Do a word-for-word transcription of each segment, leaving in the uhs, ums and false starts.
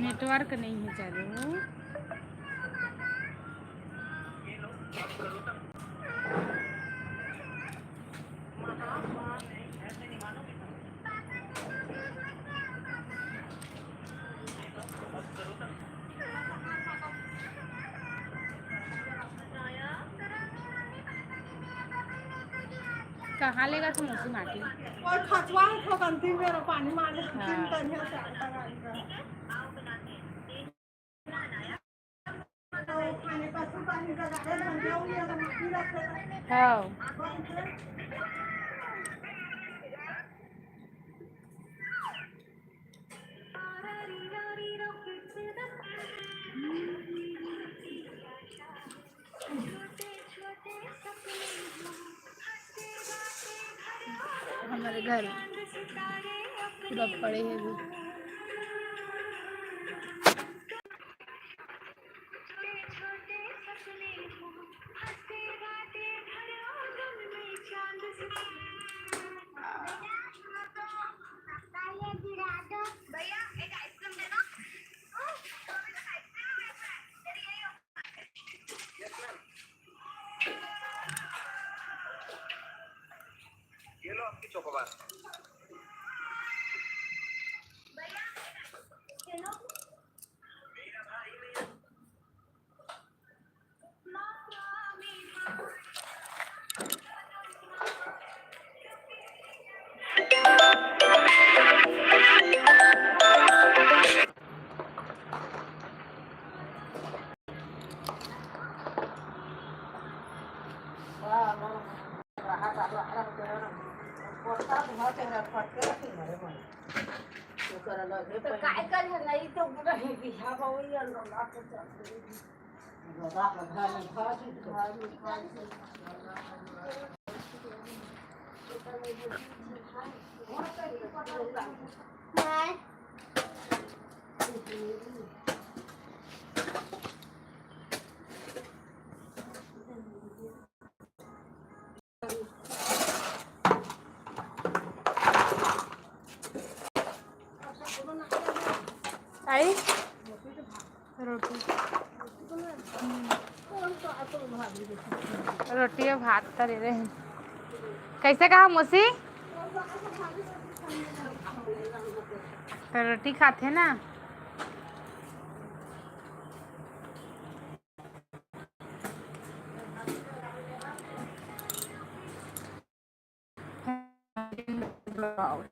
Network नहीं है चालू। कहाँ लेगा तू मौसी माटी? और खचवा है, ठोकन तीन बेर पानी मार दे, तीन हाँ। तनिया से आटा डाल के। हाँ। हमारे घर पूरा पड़े हैं अभी। ये लो आपकी चोकोबार। तो काय कर, नहीं तो पूरा बिहाव वही अंदर। आई रोटी। रोटी अउ भात तरे रहे। कैसे कहा मौसी? तो रोटी खाथे ना।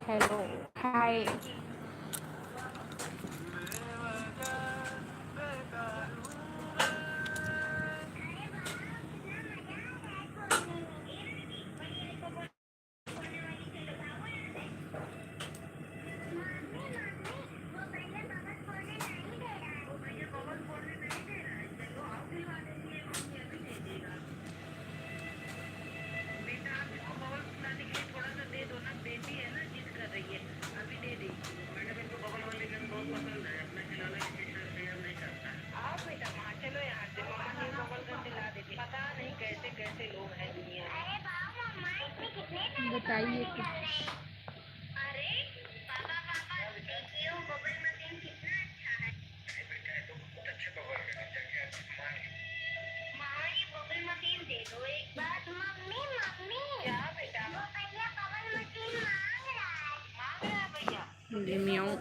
Hello, hi। बताइए कुछ। म्याऊ।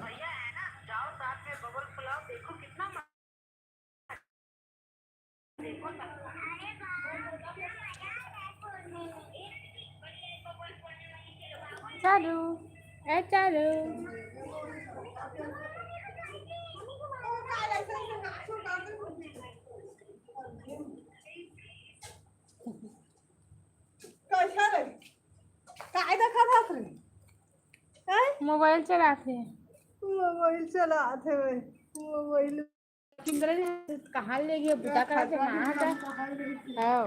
चारू, ए चारू। कैसा रही? काय देखत हस रे? हैं? मोबाइल चलात हे। मोबाइल चलात हे भाई। मोबाइल किंदरा ने कहाँ ले गया? बुता करा के माँ जा। हाँ।